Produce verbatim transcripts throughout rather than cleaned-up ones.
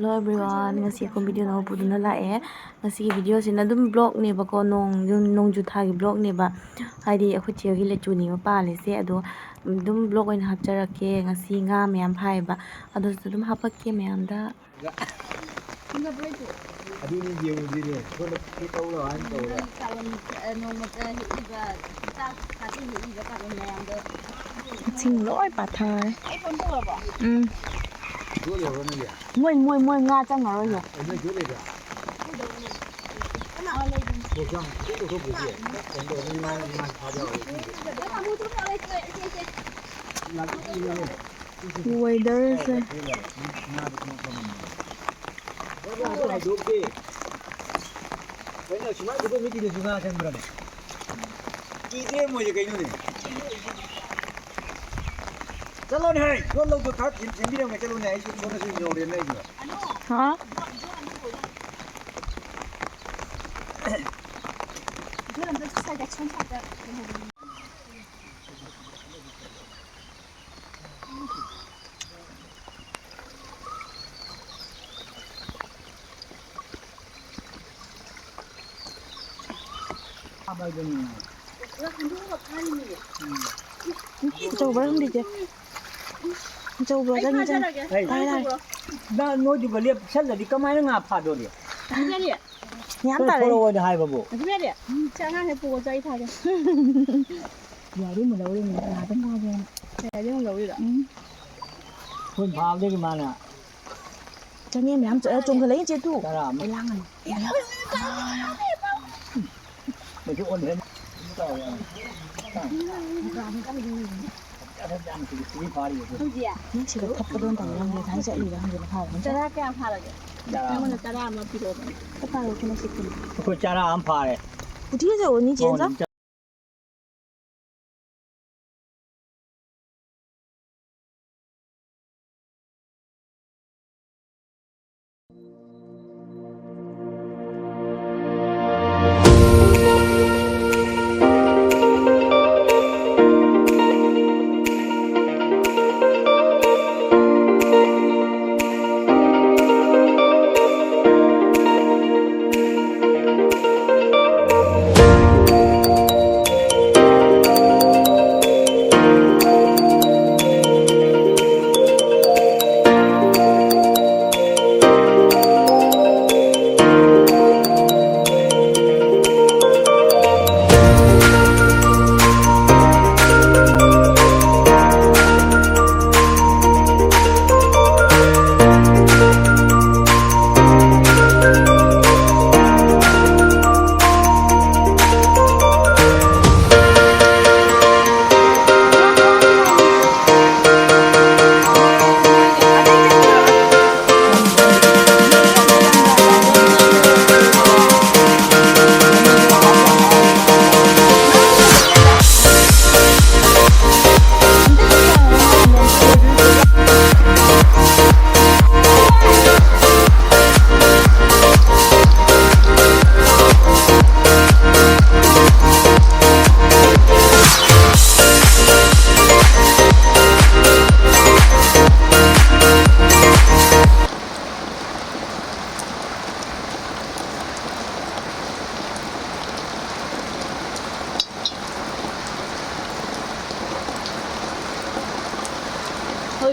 Hello everyone, ꯉꯁꯤ ꯑꯩꯈꯣꯏ video ꯑꯅꯧꯕ ꯄꯨꯗꯨꯅ ꯂꯥꯛꯑꯦ꯫ ꯉꯁꯤꯒꯤ ꯚꯤꯗꯤꯑꯣꯁꯤꯅ ꯑꯗꯨꯝ ꯕ꯭ꯂꯣꯒꯅꯦꯕꯀꯣ, ꯅꯣꯡ, ꯅꯣꯡꯖꯨ ꯊꯥꯒꯤ ꯕ꯭ꯂꯣꯒꯅꯦꯕ꯫ ꯍꯥꯏꯗꯤ ꯑꯩꯈꯣꯏ ꯆꯦꯒꯤ ꯂꯦꯆꯨꯅꯦꯕ ꯄꯥꯜꯂꯤꯁꯦ, ꯑꯗꯣ ꯑꯗꯨꯝ ꯕ꯭ꯂꯣꯒ ꯑꯣꯏꯅ ꯍꯥꯞꯆꯔꯛꯀꯦ꯫ ꯉꯁꯤ ꯉꯥ ꯃꯌꯥꯝ ꯐꯥꯏꯌꯦꯕ, ꯑꯗꯨꯁꯨ ꯑꯗꯨꯝ ꯍꯥꯄꯛꯀꯦ ꯃꯌꯥꯝꯗ꯫ ꯑꯗꯨꯅꯤ ꯌꯦꯡꯉꯨꯁꯤꯅꯦ, ꯁꯣꯝꯗ ꯁꯤ ꯇꯧꯔꯣ ꯍꯥꯏꯅ ꯇꯧꯔꯦ꯫ ꯅꯣꯡꯃꯇ ꯍꯦꯛꯏꯕ, ꯆꯥꯛ ꯈꯥꯛꯇ ꯍꯦꯛꯏꯕ ꯀꯥꯔꯣꯟ ꯃꯌꯥꯝꯗꯣ꯫ ꯏꯁꯤꯡ ꯂꯣꯏ ꯄꯥꯊꯔꯦ꯫ ꯑꯩ ꯐꯣꯟ ꯇꯧꯔꯕꯣ? ꯎꯝ꯫ ꯌꯣꯠꯂꯤꯔꯣ ꯅꯪꯒꯤ? ꯃꯣꯏ, ꯃꯣꯏ, ꯃꯣꯏ ꯉꯥ ꯆꯪꯉꯔꯣꯏꯌꯦ꯫ ꯑꯣ, ꯅꯣꯏ ꯌꯣꯠꯂꯤꯔꯣ? ꯂꯣꯛꯁꯥꯡ ꯆꯦ ꯇꯧꯊꯣꯛꯄꯤꯁꯦ꯫ ꯀꯩꯅꯣ ꯇꯧꯔꯒ ꯃꯤ ꯃꯥ, ꯃꯥ ꯐꯥꯕ ꯌꯥꯎꯔꯦ꯫ ꯂꯥꯛꯄꯤꯔꯣꯅꯦ꯫ ꯋꯦꯗꯔꯁꯦ꯫ ꯉꯥꯗꯣ ꯈꯪꯉꯛꯄ ꯉꯝꯗꯦ꯫ ꯀꯩꯅꯣ ꯁꯨꯃꯥꯏꯅ ꯇꯧꯕ ꯃꯤꯒꯤꯗꯁꯨ ꯉꯥ ꯆꯪꯕ꯭ꯔꯅꯦ? ꯀꯤꯗꯦ ꯃꯣꯏꯁꯦ ꯀꯩꯅꯣꯅꯦ? ꯆꯠꯂꯣꯅꯦ ꯍꯦ, ꯌꯣꯠ ꯂꯧꯗꯣ ꯈꯔ ꯊꯦꯡ-, ꯊꯦꯡꯕꯤꯔꯝꯒꯦ, ꯆꯠꯂꯣꯅꯦ, ꯑꯩꯁꯨ ꯁꯣꯝꯗꯁꯨ ꯌꯧꯔꯦꯅꯦ ꯑꯩꯁꯨ꯫ ꯍꯥ? ꯑꯆꯧꯕꯔ ꯈꯪꯗꯦ, ꯏꯆꯦ꯫ ꯑꯆꯧꯕꯔ ꯆꯅꯤ ꯆꯅꯤ꯫ ꯍꯩ꯫ ꯇꯥꯏ, ꯇꯥꯏ꯫ ꯅꯪ ꯅꯣꯏꯗꯨꯒ ꯂꯦꯞꯁꯜꯂꯗꯤ ꯀꯃꯥꯏꯅ ꯉꯥ ꯐꯥꯗꯣꯔꯤ? ꯃꯌꯥꯝ ꯇꯥꯔꯦ꯫ ꯊꯣꯛꯂꯛꯑꯣꯅ ꯍꯥꯏꯕꯕꯨ꯫ ꯁꯤ ꯑꯉꯥꯡꯁꯦ ꯄꯨꯒꯣ ꯆꯥꯏ ꯊꯥꯒꯦ꯫ ꯌꯥꯔꯦ, ꯑꯃ ꯂꯧꯔꯦ, ꯉꯥ ꯑꯗꯨꯝ ꯐꯥꯒꯦꯅ꯫ ꯌꯥꯔꯦ, ꯑꯃ ꯂꯧꯔꯤꯔꯣ? ꯎꯝ꯫ ꯑꯩꯈꯣꯏ ꯐꯥꯕꯗꯒꯤ ꯃꯥꯅ ꯆꯪꯉꯦ ꯃꯌꯥꯝ ꯆ-, ꯆꯣꯡꯈꯠꯂꯛꯏ ꯆꯦ ꯇꯨ꯫ ꯇꯔꯥ ꯑꯃ꯫ ꯑꯩ ꯂꯥꯡꯒꯅꯨ꯫ ꯃꯁꯤ ꯑꯣꯟꯈ꯭ꯔꯦ꯫ ꯅꯪ ꯁꯤꯗ ꯊꯠꯄꯗꯣ ꯑꯝꯇꯪ ꯌꯦꯡꯒꯦ꯫ ꯊꯥꯏꯅ ꯆꯠꯂꯤꯔ ꯈꯪꯗꯦ, ꯃꯈꯥꯗ ꯑꯝꯇ꯫ ꯆꯔꯥ ꯀꯌꯥ ꯐꯥꯔꯒꯦ? ꯆꯔꯥ ꯑꯃ꯫ ꯑꯩꯉꯣꯟꯗ ꯆꯔꯥ ꯑꯃ ꯄꯤꯔꯛꯑꯣ꯫ ꯆꯔꯥ ꯑꯃ ꯐꯥꯔꯦ꯫ ꯄꯨꯊꯤ ꯑꯆꯧꯕꯅꯤ ꯆꯦꯟꯖ꯫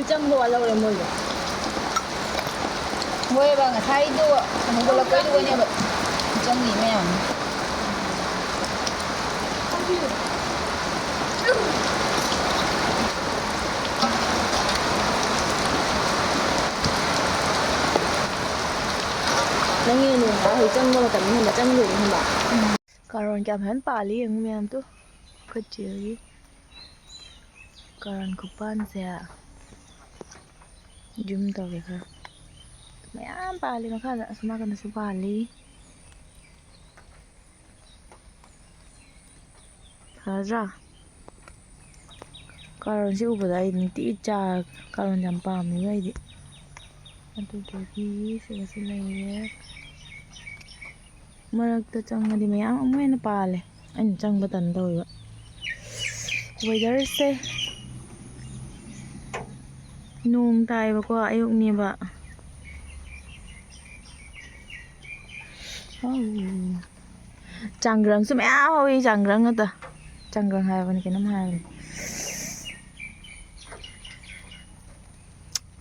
ꯆꯪꯕ ꯋꯥꯠꯍꯧꯔꯦ ꯃꯣꯏꯗꯣ꯫ ꯃꯣꯏꯕ ꯉꯁꯥꯏꯗꯣ ꯍꯧꯒꯠꯂꯛꯄꯩꯗꯨꯒꯅꯦꯕ ꯆꯪꯉꯤ ꯃꯌꯥꯝ꯫ ꯅꯪꯒꯤ ꯅꯣꯡ ꯇꯥ ꯍꯧꯖꯤꯛ ꯆꯪꯕ ꯃꯇꯝꯅꯤ ꯈꯪꯕ, ꯆꯪꯗꯣꯏꯅꯤ ꯈꯪꯕ꯫ ꯀꯥꯔꯣꯟ ꯀꯌꯥꯝ ꯐꯖꯅ ꯄꯥꯜꯂꯤ ꯌꯦꯡꯉꯨ ꯃꯌꯥꯝꯗꯣ꯫ ꯑꯩꯈꯣꯏ ꯆꯦꯒꯤ ꯀꯥꯔꯣꯟ ꯈꯨꯄꯥꯟꯁꯦ zoom ꯇꯧꯒꯦ ꯈꯔ꯫ ꯃꯌꯥꯝ ꯄꯥꯜꯂꯤ ꯃꯈꯥꯗ, ꯑꯁꯣꯝ ꯅꯥꯀꯟꯗꯁꯨ ꯄꯥꯜꯂꯤ꯫ ꯐꯖꯗ꯭ꯔꯥ? ꯀꯥꯔꯣꯟꯁꯦ ꯎꯕꯗ ꯑꯩ ꯅꯨꯡꯇꯤꯒꯤ ꯆꯥ, ꯀꯥꯔꯣꯟ ꯌꯥꯝ ꯄꯥꯝꯃꯦꯕ ꯑꯩꯗꯤ꯫ ꯑꯗꯨꯗꯨꯒꯤ ꯁꯤꯗꯁꯨ ꯂꯩꯔꯦ꯫ ꯃꯔꯛꯇ ꯆꯪꯉꯗꯤ ꯃꯌꯥꯝ ꯑꯃꯨꯛ ꯍꯦꯟꯅ ꯄꯥꯜꯂꯦ꯫ ꯑꯩꯅ ꯆꯪꯕ ꯇꯟ ꯇꯧꯋꯦꯕ꯫ Weatherꯁꯦ ꯅꯣꯡ ꯇꯥꯏꯕꯀꯣ, ꯑꯌꯨꯛꯅꯦꯕ꯫ ꯑꯧ꯫ ꯆꯥꯡꯒ꯭ꯔꯪꯁꯨ ꯃꯌꯥꯝ ꯍꯧꯋꯤ, ꯆꯥꯡꯒ꯭ꯔꯪ ꯉꯥꯛꯇ꯫ ꯆꯥꯡꯒ꯭ꯔꯪ ꯍꯥꯏꯕꯅꯤ, ꯀꯩꯅꯣꯝ ꯍꯥꯏꯕꯅꯤ꯫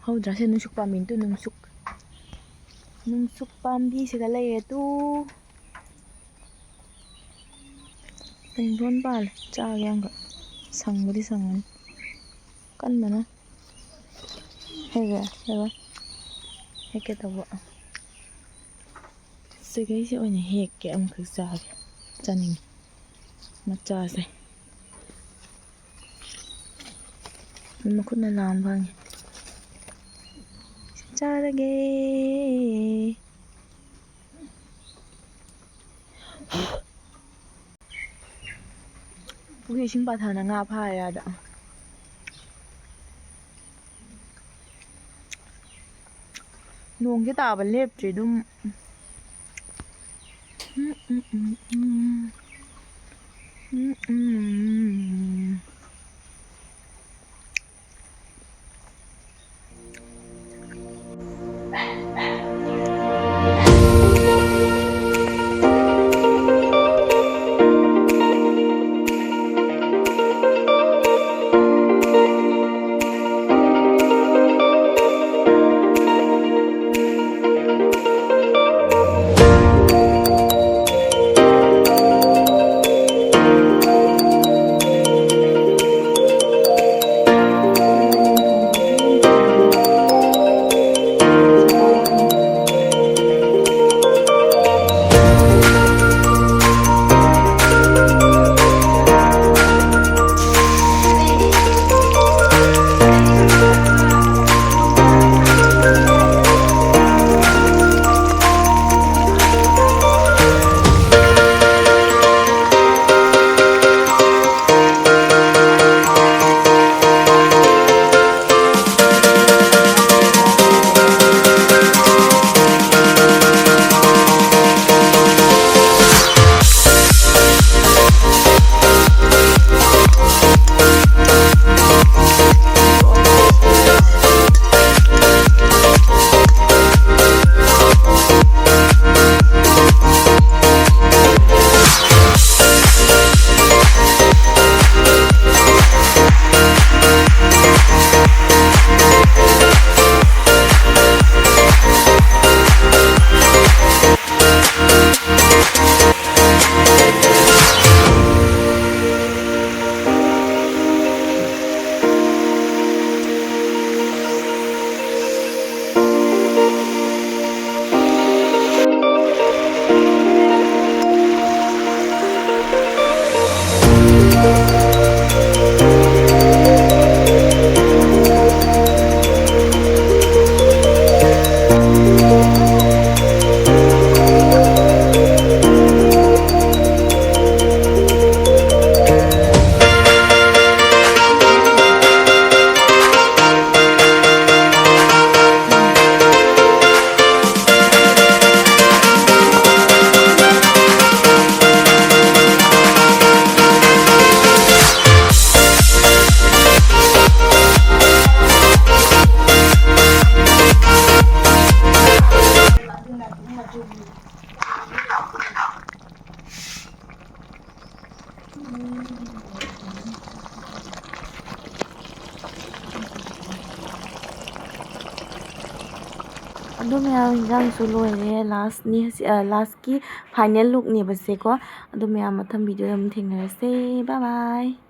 ꯍꯧꯗ꯭ꯔꯥ? ꯁꯦ ꯅꯨꯡꯁꯨꯛ ꯄꯥꯝꯕꯤꯅꯤ ꯇꯨ, ꯅꯨꯡꯁꯨꯛ꯫ ꯅꯨꯡꯁꯨꯛ ꯄꯥꯝꯕꯤꯁꯤꯗ ꯂꯩꯔꯦ ꯇꯨ꯫ ꯄꯨꯡꯗꯣꯟ ꯄꯥꯜꯂꯦ, ꯆꯥꯒꯦ ꯑꯃꯈꯛ꯫ ꯁꯪꯕꯨꯗꯤ ꯁꯪꯉꯅꯤ꯫ ꯀꯟꯕꯅ꯫ ꯍꯦꯛꯒꯦ, ꯍꯦꯛꯒꯦ꯫ ꯍꯦꯛꯀꯦ ꯇꯧꯕ꯫ ꯁꯤꯈꯩꯁꯦ ꯑꯣꯏꯅ ꯍꯦꯛꯀꯦ, ꯑꯃꯈꯛ ꯆꯥꯒꯦ꯫ ꯆꯥꯅꯤꯡꯉꯤ꯫ ꯃꯆꯥꯁꯦ꯫ ꯃꯈꯨꯠꯅ ꯂꯥꯝ ꯐꯪꯉꯦ꯫ ꯆꯥꯔꯒꯦ꯫ ꯄꯨꯈ꯭ꯔꯤ ꯏꯁꯤꯡ ꯄꯥꯊꯥꯅ ꯉꯥ ꯐꯥꯔꯦ ꯑꯥꯗ꯫ ꯅꯣꯡꯁꯦ ꯇꯥꯕ ꯂꯦꯞꯇ꯭ꯔꯤ ꯑꯗꯨꯝ꯫ ꯎꯝ, ꯎꯝ, ꯎꯝ, ꯎꯝ꯫ ꯎꯝ, ꯎꯝ, ꯎꯝ꯫ ꯑꯗꯨ ꯃꯌꯥꯝ, ꯏꯟꯖꯥꯡꯁꯨ ꯂꯣꯏꯔꯦ꯫ Lastꯅꯤ, ꯑ, lastꯀꯤ final lookꯅꯦꯕꯁꯦꯀꯣ꯫ ꯑꯗꯨ ꯃꯌꯥꯝ, ꯃꯊꯪ videoꯗ ꯑꯃꯨꯛ ꯊꯦꯡꯅꯔꯁꯦ꯫ Bye bye꯫